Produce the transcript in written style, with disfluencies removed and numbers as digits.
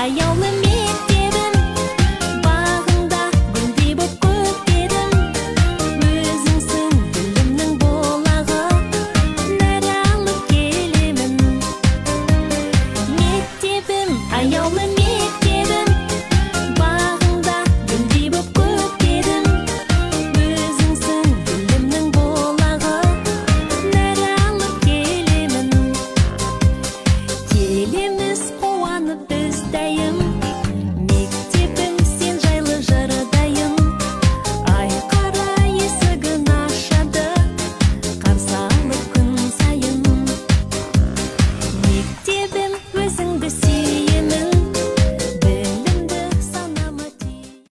Аяулы мектебім, бағыңда гүлдей боп көктедім. Өзіңсің білімнің бұлағы, нәр алып келемін. Мектебім, аяулы мектебім, бағыңда гүлдей боп көктедім. Өзіңсің білімнің бұлағы, нәр алып келемін. Келеміз қуанып біз дайым, мектебім сен жайлы жырдайым. Айқара есігін ашады, қарсы алып күн сайын. Мектебім, өзіңді